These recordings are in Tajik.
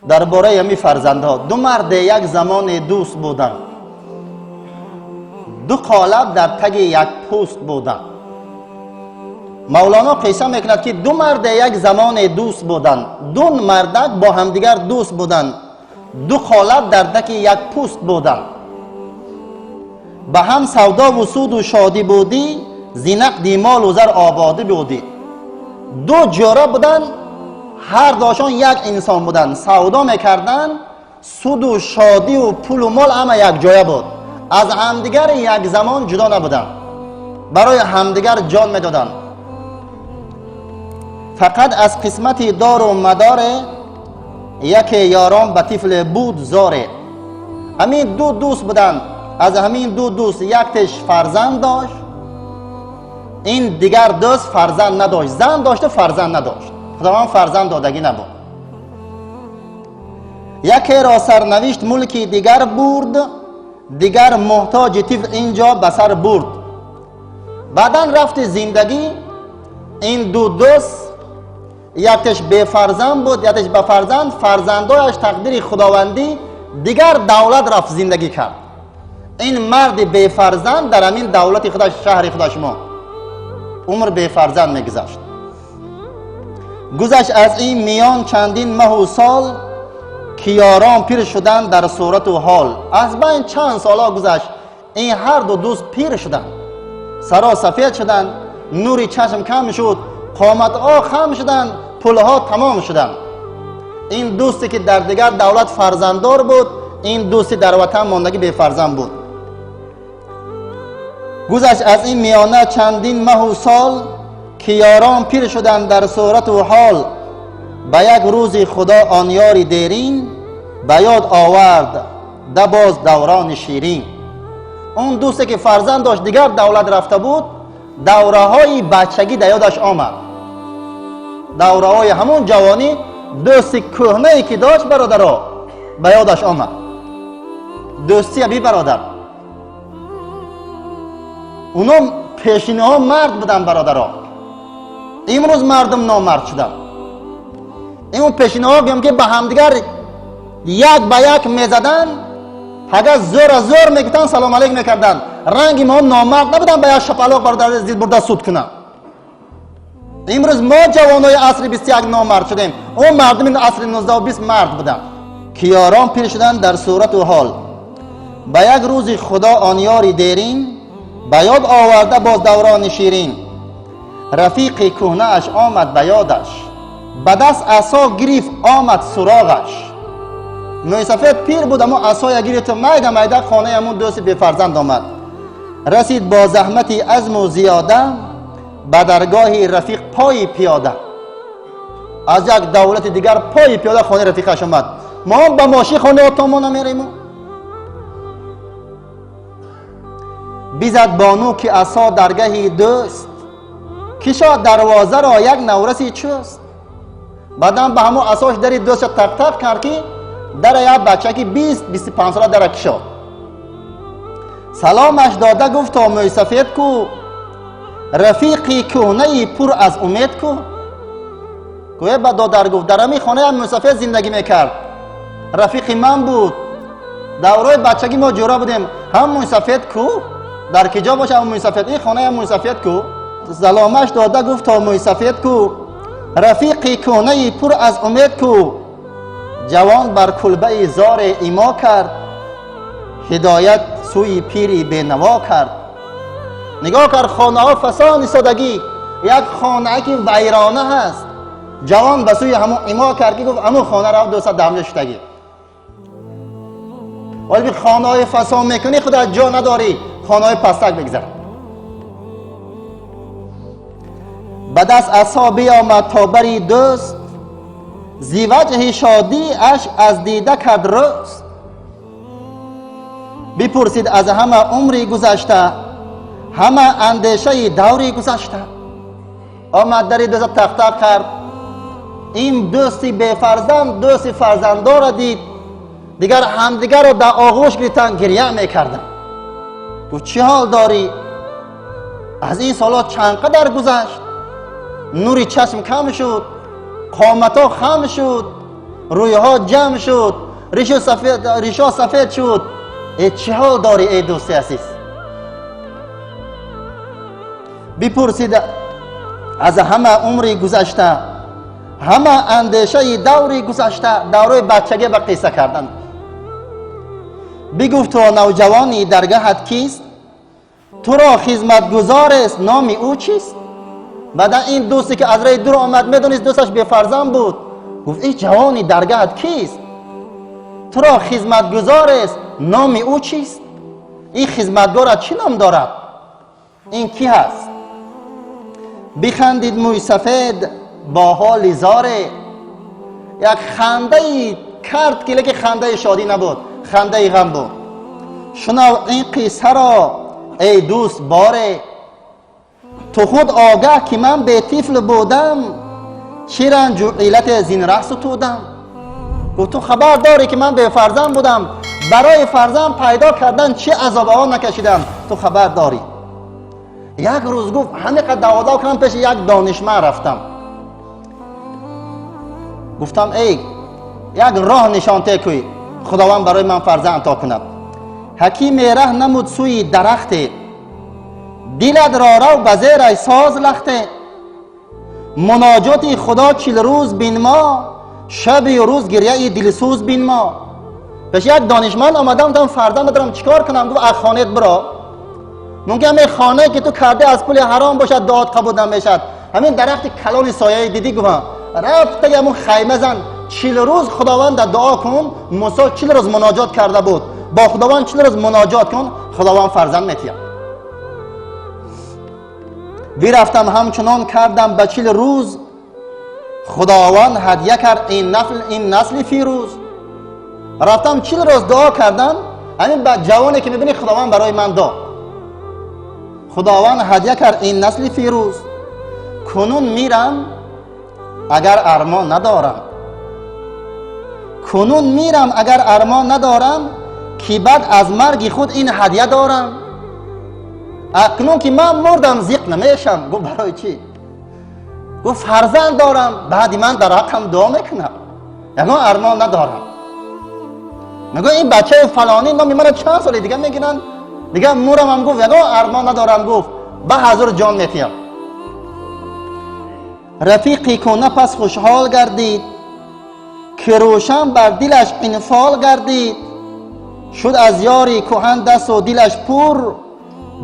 Дар бораи ҳамин фарзандҳо. Ду марде як замоне дӯст буданд, ду қолаб дар таги як пӯст буданд. Мавлоно қисса мекунад, ки ду марде як замоне дӯст буданд, ду мардак бо ҳамдигар дӯст буданд, ду қолаб дар таги як пӯст буданд. Ба ҳам савдову суду шодӣ будӣ, зи нақди молу зар ободӣ будӣ. Ду ҷӯра буданд, ҳар дошон як инсон буданд, савдо мекарданд, суду шодиву пулу мол ҳама якҷоя буд, аз ҳамдигар як замон ҷудо набуданд, барои ҳамдигар ҷон медоданд. Фақат аз қисмати дору мадоре яке ёрон ба тифле буд зоре. Ҳамин ду дӯст буданд, аз ҳамин ду дӯст яктеш фарзанд дошт, ин дигар дӯст фарзанд надошт, зан дошту фарзанд надошт, худованд фарзанд додагӣ набуд. Якеро сарнавишт мулки дигар бурд, дигар муҳтоҷи тифл ин ҷо ба сар бурд. Баъдан рафти зиндагӣ, ин ду дӯст яктеш бефарзанд буд, яктеш ба фарзанд, фарзандояш тақдири худовандӣ дигар давлат рафт, зиндагӣ кард. Ин марди бефарзанд дар ҳамин давлати худаш, шаҳри худаш монд, умр бефарзанд мегузашт. Гузашт аз ин миён чандин маҳу сол, ки ёрон пир шуданд дар сурату ҳол. Аз байн чанд солҳо гузашт, ин ҳарду дӯст пир шуданд, саро сафед шуданд, нури чашм кам шуд, қоматҳо хам шуданд, пулҳо тамом шуданд. Ин дӯсте ки дар дигар давлат фарзанддор буд, ин дӯсти дар ватан мондагӣ бефарзанд буд. Гузашт аз ин миёна чандин маҳу сол, ки ёрон пир шуданд дар сурату ҳол. Ба як рӯзи худо он ёри дерин ба ёд овард да боз даврони ширин. Он дӯсте ки фарзанд дошт, дигар давлат рафта буд, давраҳои бачагӣ да ёдаш омад, давраҳои ҳамон ҷавонӣ, дӯсти кӯҳнае ки дошт, бародаро, ба ёдаш омад. Дӯстия би, бародар, уно пешиниҳо мард буданд, бародаро, имрӯз мардум номард шуданд. Ин пешиниҳо гӯям ки ба ҳамдигар як ба як мезаданд, агар зӯра зӯр мегуфтанд, салом алейк мекарданд. Ранги мо номард набуданд, ба як шапалоқ, бародар, зид бурда суд кунанд. Имрӯз мо ҷавонои асри 21 номард шудем, он мардуми асри 19-у 20 мард буданд. Ки ёрон пир шуданд дар сурату ҳол, ба як рӯзи худо он ёри дерин ба ёд оварда боз даврони ширин. Рафиқи кӯҳнааш омад ба ёдаш, ба даст асо гирифт, омад суроғаш. Мӯйсафед пир буд, аммо асоя гирифту майда майда хонаи ҳамун дӯсти бефарзанд омад. Расид бо заҳмати азму зиёда ба даргоҳи рафиқ пои пиёда. Аз як давлати дигар пои пиёда хонаи рафиқаш омад. Мо ба мошин хонаи отомона мерему. Бизад бону ки асо даргаҳи дӯст, кишод дарвозаро як навраси чӯст. Баъдан ба ҳамон асош дари дӯстша тақ-тақ кард, ки дара як бачаки 20-25 сола дара кишод. Саломаш дода гуфт: то мӯйсафед ку, рафиқи кӯҳнаи пур аз умед ку? Гӯя ба додар гуфт: дар ҳамин хона як мӯйсафед зиндагӣ мекард, рафиқи ман буд, даврои бачагӣ мо ҷӯра будем. Ҳам мӯйсафед ку, дар ки ҷо боша ҳам мӯйсафед? Ин хона як мӯйсафед ку? Саломаш дода гуфт: то мӯйсафед ку, рафиқи кӯҳнаи пур аз умед ку? Ҷавон бар кулбаи зоре имо кард, ҳидоят сӯи пири бенаво кард. Нигоҳ кард, хонаҳо фасон истодагӣ, як хонае ки вайрона ҳаст. Ҷавон ба сӯи ҳамон имо кард, ки гуфт: ҳамун хона рафт, дӯста дар ҳамҷо шуштагӣ. Вале хонаҳои фасон мекунӣ, худат ҷо надорӣ, хонаҳои пастак бигзар. Ба даст асо биомад то бари дӯст, зи ваҷҳи шодӣ ашк аз дида кард рӯст. Бипурсид аз ҳама умри гузашта, ҳама андешаи даври гузашта. Омад, дари дӯста тақтақ кард. Ин дӯсти бефарзанд дӯсти фарзанддорро дид, дигар ҳамдигарро дар оғӯш гирифтан, гиря мекарданд. Гуфт: чӣ ҳол дорӣ? Аз ин солҳо чанд қадар гузашт, нури чашм кам шуд, қоматҳо хам шуд. рӯйҳо ҷамъ шуд, ришо сафед шуд. Э, чӣ ҳол дорӣ, эй дӯсти азиз? Бипурсид аз ҳама умри гузашта, ҳама андешаи даври гузашта, давраи бачагӣ ба қисса кардан. Бигуфт: то навҷавони даргаҳат кист? Туро хизматгузорест, номи ӯ чист? Баъдан ин дӯсте ки аз раи дур омад, медонист, дӯсташ бефарзанд буд. Гуфт: ин ҷавони даргаҳат кист? Туро хизматгузорест, номи ӯ чист? Ин хизматгорат чӣ ном дорад? Ин кӣ ҳаст? Бихандид мӯйсафед бо ҳоли зоре, як хандаи кард, ки лекин хандаи шодӣ набуд, хандаи ғам буд. Шунав ин қиссаро, эй дӯст, боре. Ту худ огаҳ, ки ман бетифл будам, чӣ ранҷу иллате зин раҳ сутудам. Гуфт: ту хабар дорӣ, ки ман бефарзанд будам, барои фарзанд пайдо кардан чӣ азобаҳо накашидам, ту хабар дорӣ. Як рӯз, гуфт, ҳамиқадр даводав кардам, пеши як донишманд рафтам, гуфтам: эй, як роҳ нишонте кӯй, Худованд барои ман фарзанд ато кунад. Ҳакиме раҳ намуд сӯи дарахте, дилат ро рав ба зераш соз лахте, муноҷоти Худо 40 рӯз бинмо, шаби рӯз гирьяи дилсӯз бинмо. Пеш як донишманд омадам, гуфтам: фарзанд надорам, чӣ кор кунам? Гуфт: аз хонет биро, мумкин ҳамин хонае, ки ту карде, аз пули ҳаром бошад, дуот қабул намешад. Ҳамин дарахти калони сояи дидӣ, гуфтам, рафтаги ҳамун хайма зан, 40 рӯз Худованда дуо кун. Мусо 40 рӯз муноҷот карда буд бо Худованд, 40 рӯз муноҷот кун, Худованд фарзанд метиҳад. Бирафтам, ҳамчунон кардам ба 40 рӯз, Худованд ҳадя кард ин насли фирӯз. Рафтам, 40 рӯз дуо кардам, ҳамин ба ҷавоне, ки мебинӣ, Худованд барои ман дод. Худованд ҳадя кард ин насли фирӯз. Кунун мирам, агар армон надорам, кунун мирам, агар армон надорам, ки баъд аз марги худ ин ҳадя дорам. Акнун ки ман мурдам, зиқ намешам. Гуфт: барои чӣ? Гуфт: фарзанд дорам, баъди ман дар ҳаққам дуо мекунам, ягон армон надорам. Мегӯ: ин бачаи фалонӣ номи мана чанд соли дига мегиранд, дига мурамам, гуфт, ягон армон надорам, гуфт, ба ҳазур ҷон метиҳам. Рафиқи кӯна пас хушҳол гардид, ки рӯшан бар дилаш инфол гардид. Шуд аз ёри кӯҳан дасту дилаш пур,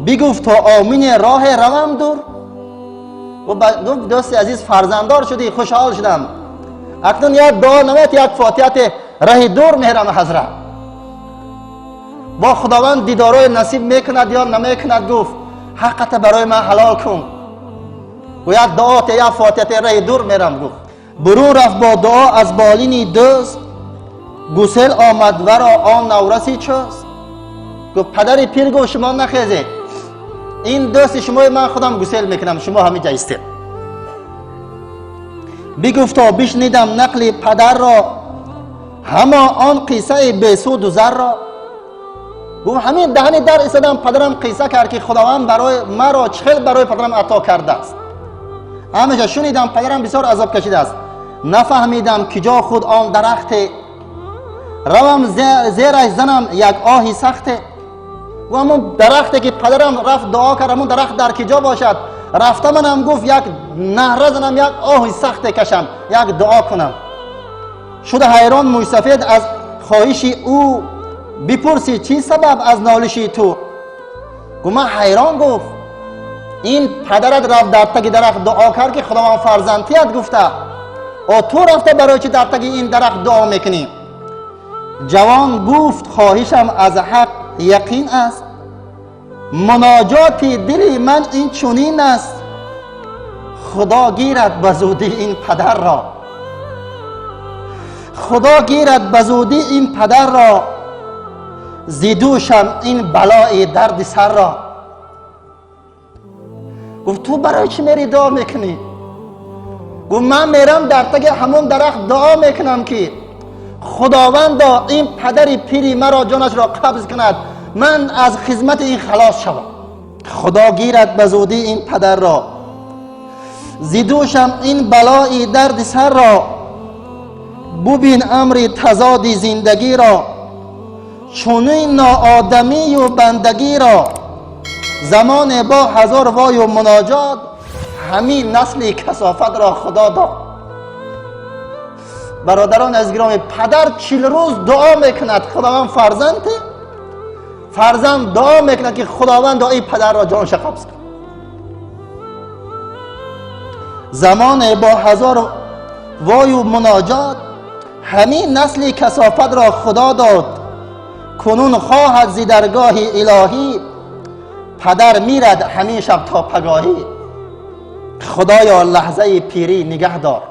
бигуфт: то омине роҳе равам дур. Гуфт: дӯсти азиз, фарзанддор шудӣ, хушҳол шудам, акнун як дуо намеяд, як фотиҳате, раҳи дур мерам. Ҳазрат бо Худованд дидорои насиб мекунад ё намекунад? Гуфт: ҳаққата барои ман ҳалол кун. Гӯяд: дуоте, як фотиҳате, раҳи дур мерам. Гуфт, бурун рафт бо дуо аз болини дӯст, гусел омад варо он навраси чӯст. Гуфт, падари пир гуфт: шумо нахезед, ин дӯсти шумои ман худам гусел мекунам, шумо ҳамин ҷа истед. Бигуфто: бишнидам нақли падарро, ҳамо он қиссаи бесуду зарро. Гуфт: ҳамин даҳани дар истодам, падарам қисса кард, ки Худованд барои маро чӣ хел барои падарам ато кардааст. Ҳамеша шунидам, падарам бисёр азоб кашидааст. Нафаҳмидам, ки ҷо худ он дарахте, равам зераш занам як оҳи сахте. Гуфт: ҳамун дарахте, ки падарам рафт дуо кард, ҳамун дарахт дар ки ҷо бошад, рафта манам, гуфт, як наҳра занам, як оҳи сахте кашам, як дуо кунам. Шуда ҳайрон мӯйсафед аз хоҳиши ӯ, бипурсид: чӣ сабаб аз нолиши ту? Гуфт: ман ҳайрон, гуфт, ин падарат рафт дар таги дарахт дуо кард, ки Худованд фарзандтият гуфта, о ту рафта барои чӣ дар таги ин дарахт дуо мекунӣ? Ҷавон гуфт: хоҳишам аз ҳақ яқин аст, муноҷоти дили ман ин чунин аст: Худо гирад ба зудӣ ин падарро, Худо гирад ба зудӣ ин падарро, зи дӯшам ин балои дарди сарро. Гуфт: ту барои чӣ мери дуо мекунӣ? Гуфт: ман мерам, дар таги ҳамон дарахт дуо мекунам, ки Худовандо, ин падари пири маро ҷонашро қабз кунад, ман аз хизмати ин халос шавам. Худо гирад ба зудӣ ин падарро, зи дӯшам ин балои дарди сарро. Бубин амри тазоди зиндагиро, чунин ноодамию бандагиро. Замоне бо ҳазор вою муноҷот, ҳамин насли касофатро Худо дод. Бародарон аз гиромӣ, падар 40 рӯз дуо мекунад, Худованд фарзанде, фарзанд дуо мекунад, ки Худованд дуои падарро ҷонша қабз кунад. Замоне бо ҳазор вою муноҷот, ҳамин насли касофатро Худо дод. Кунун хоҳад зи даргоҳи илоҳӣ, падар мирад ҳамин шаб то пагоҳӣ. Худоё, лаҳзаи пирӣ нигаҳ дор,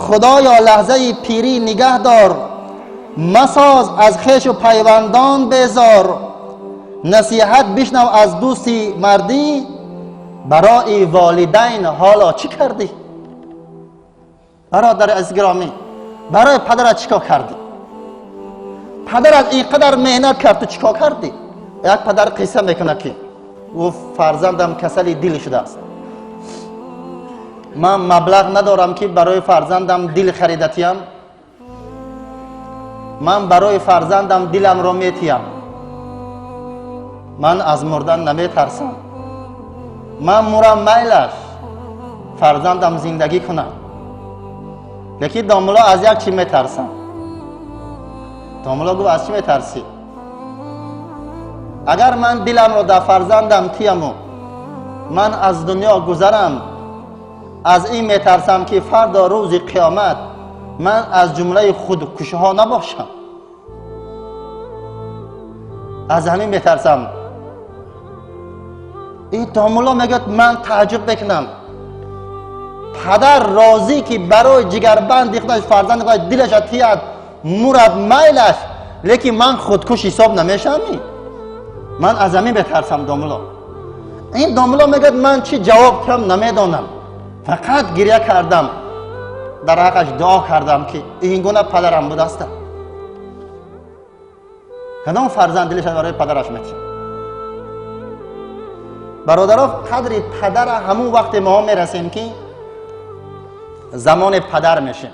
Худоё, лаҳзаи пирӣ нигаҳ дор, масоз аз хешу пайвандон безор. Насиҳат бишнав аз дӯсти мардӣ, барои волидайн ҳоло чӣ кардӣ? Бародари аз гиромӣ, барои падарат чӣ кор кардӣ? Падарат ин қадар меҳнат кард, ту чӣ кор кардӣ? Як падар қисса мекунад, ки гуфт: фарзандам касали дил шудааст, ман маблағ надорам, ки барои фарзандам дил харидатиям. Ман барои фарзандам диламро метиям, ман аз мурдан наметарсам, ман мурам, майлаш, фарзандам зиндагӣ кунад. Лекин, домулло, аз як чӣ метарсам. Домулло гуфт: аз чӣ метарсӣ? Агар ман диламро дар фарзандам тияму ман аз дунё гузарам, аз ин метарсам, ки фардо рӯзи қиёмат ман аз ҷумлаи худкушиҳо набошам, аз ҳамин метарсам. Ин домулло мегӯяд: ман тааҷҷуб мекунам, падар розӣ, ки барои ҷигарбанди худаш, фарзанди худаш дилаша тияд, мурад, майлаш, лекин ман худкуш ҳисоб намешавам, ман аз ҳамин метарсам, домулло. Ин домулло мегӯяд: ман чӣ ҷавоб кунам, намедонам, фақат гиря кардам, дар ҳаққаш дуо кардам, ки ин гуна падарам будаста. Кадом фарзанд дилаша барои падараш метиҳад? Бародаро, қадри падара ҳамун вақте моҳо мерасем, ки замоне падар мешем.